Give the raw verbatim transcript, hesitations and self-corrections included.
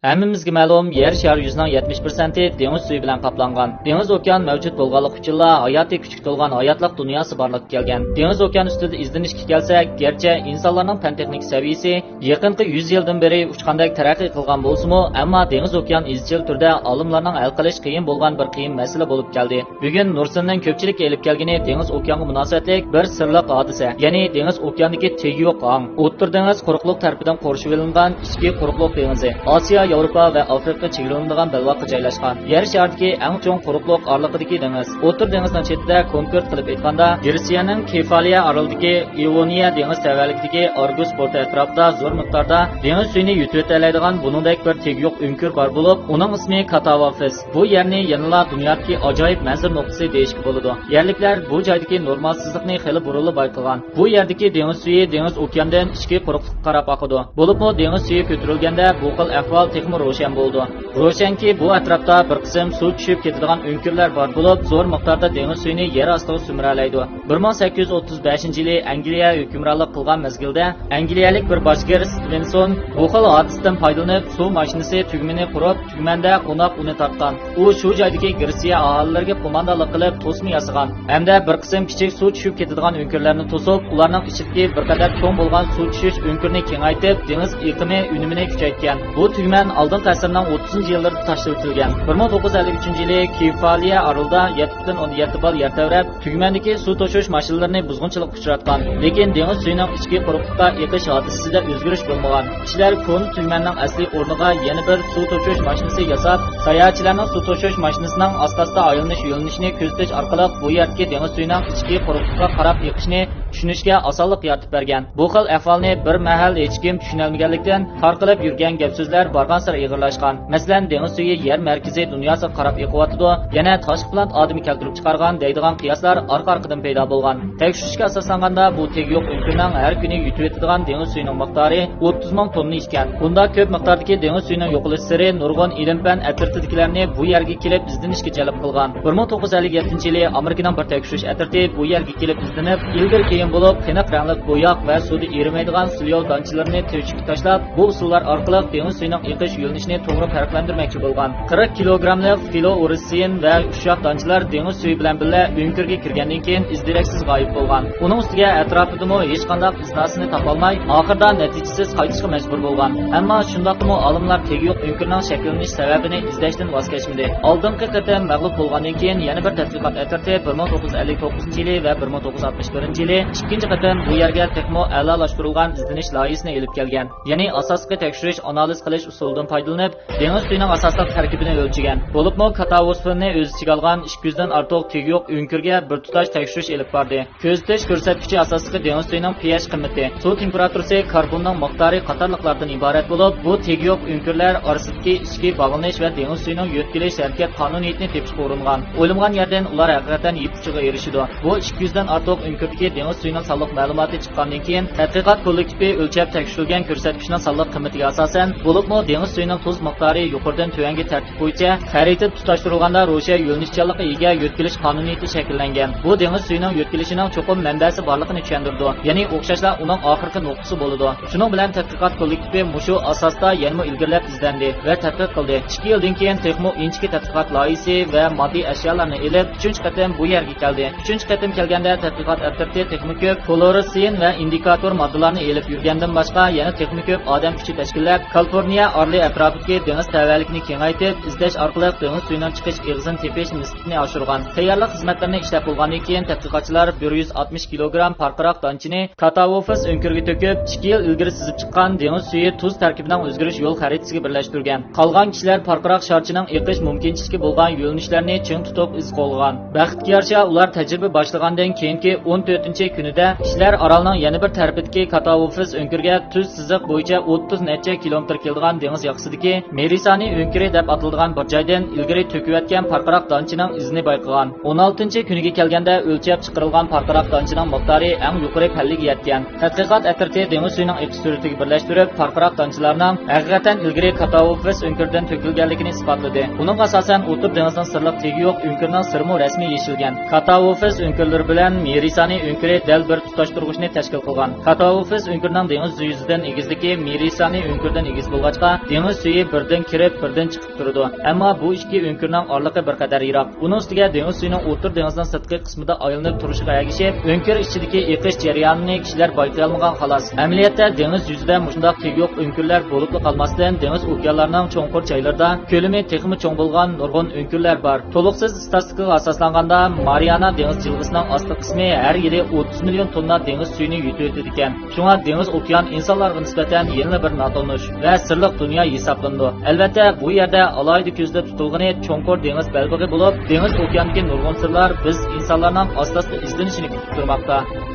ھەممىمىزگە مەلۇم، يەر شارى يۈزىنىڭ يەتمىش پىرسەنتى دېڭىز سۈيى بىلەن قاپلانغان. دېڭىز ئوكيان مەۋجۇت بولغانلىقى ئۈچۈنلا ھاياتىي كۈچكە تولغان ھاياتلىق دۇنياسى بارلىققا كەلگەن. دېڭىز ئوكيان ئۈستىدە ئىزدىنىشكە كەلسەك، گەرچە ئىنسانلارنىڭ پەن تېخنىكا سەۋىيىسى يېقىنقى يۈز يىلدىن بېرى ئۇچقاندەك تەرەققىي قىلغان بولسىمۇ، ئەمما دېڭىز ئوكيان ئىزچىل تۈردە ئالىملارنىڭ ھەل قىلىش قىيىن بولغان بىر قىيىن مەسىلە بولۇپ كەلدى. بۈگۈن نۇرسىننىڭ كۆپچىلىككە ئېلىپ كەلگىنى دېڭىز ئوكيانغا مۇناسىۋەتلىك بىر سىرلىق ھادىسە، يەنى دېڭىز ئوكياندىكى تېگى يوق ھاڭ. ئوتتۇرا دېڭىز قۇرۇقلۇق تەرىپىدىن قورشىۋېلىنغان ئىچكى قۇرۇقلۇق دېڭىزى. ئاسىيا، ياۋروپا ۋە ئافرىقىغا چېگرىلىنىدىغان بەلباغقا جايلاشقان. يەر شارىدىكى ئەڭ چوڭ قۇرۇقلۇق ئارىلىقىدىكى دېڭىز. ئوتتۇرا دېڭىزنىڭ چېتىدە، كونكرېت قىلىپ ئېيتقاندا، گرېتسىيەنىڭ كېفالىيە ئارىلىدىكى ئىئونىيە دېڭىز تەۋەلىكىدىكى ئارگۇس پورتى ئەتراپىدا زور مىقداردا دېڭىز سۈيىنى يۆتىۋېتەلەيدىغان بۇنىڭدەك بىر تېگى يوق ئۆڭكۈر بار بولۇپ، ئۇنىڭ ئىسمى كاتاۋافىس. بۇ يەرنى يەنىلا دۇنيادىكى ئاجايىپ مەنزىرە نۇقتىسى دېيىشكە بولىدۇ. يەرلىكلەر بۇ جايدىكى نورمالسىزلىقنى خېلى بۇرۇنلا بايقىغان. بۇ يەردىكى دېڭىز سۈيى دېڭىز ئوكياندىن ئىچكى قۇرۇقلۇققا قاراپ ئاقىدۇ. بولۇپمۇ دېڭىز سۈيى كۆتۈرۈلگەندە بۇ خىل ئەھۋال تېخىمۇ روشەن بولىدۇ. روشەنكى، بۇ ئەتراپتا بىر قىسىم سۇ چۈشۈپ كېتىدىغان ئۆڭكۈرلەر بار بولۇپ، زور مىقداردا دېڭىز سۈيىنى يەر ئاستىغا سۈمۈرەلەيدۇ. بىر مىڭ سەككىز يۈز ئوتتۇز بەشىنچى يىلى ئەنگلىيە ھۆكۈمرانلىق قىلغان مەزگىلدە، ئەنگلىيەلىك بىر باشكىر ستىۋېنسون بۇ خىل ھادىسىدىن پايدىلىنىپ، سۇ ماشىنىسى تۈگمىنى قۇرۇپ، تۈگمەندە قوناق ئۇنى تارتقان. ئۇ شۇ جايدىكى گرېتسىيە ئاھالىلىرىگە قوماندانلىق قىلىپ توسما ياسىغان ھەمدە بىر قىسىم كىچىك سۇ چۈشۈپ كېتىدىغان ئۆڭكۈرلەرنى توسۇپ، ئۇلارنىڭ ئىچىدىكى بىر قەدەر چوڭ بولغان سۇ چۈشۈش ئۆڭكۈرىنى كېڭەيتىپ، دېڭىز ئېقىمى ئۈنۈمىنى كۈچەيتكەن. بۇ تۈگمەن ئالدىنقى ئەسىرنىڭ ئوتتۇزىنچى يىللىرىدا تاشلىۋېتىلگەن. بىر مىڭ توققۇز يۈز ئەللىك ئۈچىنچى يىلى كېفالىيە ئارىلىدا يەتتە پۈتۈن ئوندىن يەتتە بال يەر تەۋرەپ، تۈگمەندىكى سۇ توشۇش ماشىنىلىرىنى بۇزغۇنچىلىققا ئۇچراتقان. لېكىن دېڭىز سۈيىنىڭ ئىچكى قۇرۇقلۇقتا ئېقىش ھادىسىسىدە ئۆزگىرىش بولمىغان. كىشىلەر كونا تۈگمەننىڭ ئەسلى ئورنىغا يەنە بىر سۇ توشۇش ماشىنىسى ياساپ، ساياھەتچىلەرنىڭ سۇ توشۇش ماشىنىسىنىڭ ئاستا-ئاستا ئايلىنىش يۆنىلىشىنى كۆزىتىش ئارقىلىق بۇ يەردىكى دېڭىز سۈيىنىڭ ئىچكى قۇرۇقلۇققا قاراپ ئېقىشىنى چۈشىنىشكە ئاسانلىق يارىتىپ بەرگەن. بۇ خىل ئەھۋالنى بىر مەھەل ھېچكىم چۈشىنەلمىگەنلىكتىن، تارقىلىپ يۈرگەن گەپ-سۆزلەر بارغانسېرى ئېغىرلاشقان. مەسىلەن، دېڭىز سۈيى يەر مەركىزى دۇنياسىغا قاراپ ئېقىۋاتىدۇ، يەنە تاشقى پلانېتا ئادىمى كەلتۈرۈپ چىقارغان دەيدىغان قىياسلار ئارقا-ئارقىدىن پەيدا بولغان. تەكشۈرۈشكە ئاساسلانغاندا، بۇ تېگى يوق ئۆڭكۈرنىڭ ھەر كۈنى يۇتۇۋېتىدىغان دېڭىز سۈيىنىڭ مىقدارى ئوتتۇز مىڭ توننا ئىكەن. بۇنداق كۆپ مىقداردىكى دېڭىز سۈيىنىڭ يوقىلىشى سىرى نۇرغۇن ئىلىم-پەن ئەترىتىدىكىلەرنى بۇ يەرگە كېلىپ ئىزدىنىشكە جەلپ قىلغان. بىر مىڭ توققۇز يۈز ئەللىك يەتتىنچى يىلى ئامېرىكىنىڭ بىر تەكشۈرۈش ئەترىتى بۇ يەرگە كېلىپ ئىزدىنىپ، ئىلگىرى كېيىن بولۇپ، قېنىق رەڭلىك بوياق ۋە سۇدا ئېرىمەيدىغان سىليول دانچىلىرىنى تۆشۈككە تاشلاپ، بۇ ئۇسۇللار ئارقىلىق دېڭىز سۈيىنىڭ ئېقىش يۆنىلىشىنى توغرا پەرقلەندۈرمەكچى بولغان. قىرىق كىلوگراملىق فلۇئورېسسېن ۋە ئۇششاق دانچىلار دېڭىز سۈيى بىلەن بىللە ئۆڭكۈرگە كىرگەندىن كېيىن ئىز-دېرەكسىز غايىب بولغان. ئۇنىڭ ئۈستىگە ئەتراپىدىمۇ ھېچقانداق ئىزناسىنى تاپالماي، ئاخىرىدا نەتىجىسىز قايتىشقا مەجبۇر بولغان. ئەمما شۇنداقتىمۇ ئالىملار تېگى يوق ئۆڭكۈرنىڭ شەكىللىنىش سەۋەبىنى ئىزدەشتىن ۋاز كەچمىدى. ئالدىنقى قېتىم مەغلۇپ بولغاندىن كېيىن يەنە بىر تەتقىقات ئەترىتى بىر مىڭ توققۇز يۈز ئەللىك توققۇزىنچى يىلى ۋە بىر مىڭ توققۇز يۈز ئاتمىش بىرىنچى يىلى ئىككىنچى قېتىم بۇ يەرگە تېخىمۇ ئەلالاشتۇرۇلغان ئىزدىنىش لايىھىسىنى ئېلىپ كەلگەن. يەنى ئاساسلىقى تەكشۈرۈش، ئانالىز قىلىش ئۇسۇلىدىن پايدىلىنىپ، دېڭىز سۈيىنىڭ ئاساسلىق تەركىبىنى ئۆلچىگەن. بولۇپمۇ كاتاۋوسفېرنى ئۆز ئىچىگە ئالغان ئىككى يۈزدىن ئارتۇق تېگى يوق ئۆڭكۈرگە بىر تۇتاش تەكشۈرۈش ئېلىپ باردى. كۆزىتىش كۆرسەتكۈچى ئاساسلىقى دېڭىز سۈيىنىڭ پىئېچ قىممىتى، سۇ تېمپېراتۇرىسى، كاربوننىڭ مىقدارى قاتارلىقلاردىن ئىبارەت بولۇپ، بۇ تېگى يوق ئۆڭكۈرلەر ئارىسىدىكى ئىچكى باغلىنىش ۋە دېڭىز سۈيىنىڭ يۆتكىلىش ھەرىكەت قانۇنىيىتىنى تېپىشقا ئۇرۇنغان. ئويلىمىغان يەردىن ئۇلار ھەقىقەتەن يىپ ئۇچىغا ئېرىشىدۇ. بۇ ئىككى يۈزدىن ئارتۇق ئۆڭكۈردىكى دېڭىز سۈيىنىڭ سانلىق مەلۇماتى چىققاندىن كېيىن، تەتقىقات كوللېكتىپى ئۆلچەپ تەكشۈرۈلگەن كۆرسەتكۈچنىڭ سانلىق قىممىتىگە ئاساسەن، بولۇپمۇ دېڭىز سۈيىنىڭ تۇز مىقدارى يۇقىرىدىن تۆۋەنگى تەرتىپ بويىچە خەرىتە تۇتاشتۇرۇلغاندا روشەن يۆنىلىشچانلىققا ئىگە يۆتكىلىش قانۇنىيىتى شەكىللەنگەن. بۇ دېڭىز سۈيىنىڭ يۆتكىلىشىنىڭ چوقۇم مەنبەسى بارلىقىنى چۈشەندۈرىدۇ. يەنى ئوخشاشلا ئۇنىڭ ئاخىرقى نۇقتىسى بولىدۇ. شۇنىڭ بىلەن تەتقىقات كوللېكتىپى مۇشۇ ئاساستا يەنىمۇ ئىلگىرىلەپ ئىزدەندى ۋە تەتقىق قىلدى. ئىككى يىلدىن كېيىن تېخىمۇ ئىنچىكە تەتقىقات لايىھىسى ۋە ماددىي ئەشيالارنى ئېلىپ، ئۈچىنچى قېتىم بۇ يەرگە كەلدى. ئۈچىنچى قېتىم كەلگەندە تەتقىقات ئەترىتى تېخىمۇ كۆپ فلۇئورېسسېن ۋە ئىندىكاتور ماددىلارنى ئېلىپ يۈرگەندىن باشقا يەنە تېخىمۇ كۆپ ئادەم كۈچى تەشكىللەپ، كالىفورنىيە ئارىلى ئەتراپىدىكى دېڭىز تەۋەلىكىنى كېڭەيتىپ، ئىزدەش ئارقىلىق دېڭىز سۈيىنىڭ چىقىش ئېغىزىنى تېپىش نىسبىتىنى ئاشۇرغان. تەييارلىق خىزمەتلىرىنى ئىشلەپ بولغاندىن كېيىن، تەتقىقاتچىلار بىر يۈز ئاتمىش كىلوگرام پارقىراق دانچىنى كاتاۋوفىس ئۆڭكۈرىگە تۆكۈپ، ئىككى يىل ئىلگىرى سىزىپ چىققان دېڭىز سۈيى تۇز تەركىبىنىڭ ئۆزگىرىش يول خەرىتىسىگە بىرلەشتۈرگەن. قالغان كىشىلەر پارقىراق شارچىنىڭ ئېقىش مۇمكىنچىلىكى بولغان يۆنىلىشلەرنى چىڭ تۇتۇپ ئىز قوغلىغان. بەختكە يارىشا، ئۇلار تەجرىبە باشلىغاندىن كېيىنكى ئون تۆتىنچى كۈنىدە كىشىلەر ئارالنىڭ يەنە بىر تەرىپىدىكى كاتاۋوفىس ئۆڭكۈرگە تۈز سىزىق بويىچە ئوتتۇز نەچچە كىلومېتىر كېلىدىغان دېڭىز ياقىسىدىكى مېرىسانى ئۆڭكۈرى دەپ ئاتىلىدىغان بىر جايدىن ئىلگىرى تۆكۈۋەتكەن پارقىراق دانچىنىڭ ئىزىنى بايقىغان. ئون ئالتىنچى كۈنىگە كەلگەندە ئۆلچەپ چىقىرىلغان پارقىراق دانچىنىڭ مىقدارى ئەڭ يۇقىرى پەللىگە يەتكەن. تەتقىقات ئەترىتى دېڭىز سۈيىنىڭ ئېقىش سۈرئىتىگە بىرلەشتۈرۈپ، پارقىراق دانچىلارنىڭ ھەقىقەتەن ئىلگىرى كاتاۋوفىس ئۆڭكۈرىدىن تۆكۈلگەنلىكىنى ئىسپاتلىدى. ئۇنىڭغا ئاساسەن، ئوتتۇرا دېڭىزنىڭ سىرلىق تېگى يوق ئۆڭكۈرنىڭ سىرىمۇ رەسمىي يېشىلگەن. كاتاۋوفىس ئۆڭكۈرلىرى بىلەن مېرىسانى ئۆڭكۈرى دەل بىر تۇتاشتۇرغۇچنى تەشكىل قىلغان. كاتاۋۇفېس ئۆڭكۈرىنىڭ دېڭىز يۈزىدىن ئېگىزلىكى مىرىسانى ئۆڭكۈرىدىن ئېگىز بولغاچقا، دېڭىز سۈيى بىردىن كىرىپ، بىردىن چىقىپ تۇرىدۇ. ئەمما بۇ ئىككى ئۆڭكۈرنىڭ ئارىلىقى بىر قەدەر يىراق. ئۇنىڭ ئۈستىگە دېڭىز سۈيىنىڭ ئوتتۇرا دېڭىزنىڭ سىرتقى قىسمىدا ئايلىنىپ تۇرۇشىغا ئەگىشىپ، ئۆڭكۈر ئىچىدىكى ئېقىش جەريانىنى كىشىلەر بايقىيالمىغان خالاس. ئەمەلىيەتتە، دېڭىز يۈزىدە مۇشۇنداق تېگى يوق ئۆڭكۈرلەر بولۇپلا قالماستىن، دېڭىز ئوكيانلارنىڭ چوڭقۇر جايلىرىدا كۆلىمى تېخىمۇ چوڭ بولغان نۇرغۇن ئۆڭكۈرلەر بار. تولۇقسىز ئىستاتىستىكىغا ئاساسلانغاندا، مارىيانا دېڭىز جىلغىسىنىڭ ئاستى قىسمى ھەر يىلى ئوتتۇز مىليون توننا دېڭىز سۈيىنى يۇتۇۋېتىدىكەن. شۇڭا دېڭىز ئوكيان ئىنسانلارغا نىسبەتەن يەنىلا بىر ناتونۇش ۋە سىرلىق دۇنيا ھېسابلىنىدۇ. ئەلۋەتتە، بۇ يەردە ئالاھىدە كۆزدە تۇتۇلغىنى چوڭقۇر دېڭىز بەلبېغى بولۇپ، دېڭىز ئوكياندىكى نۇرغۇن سىرلار بىز ئىنسانلارنىڭ ئاستا-ئاستا ئىزدىنىشىنى كۈتۈپ تۇرماقتا.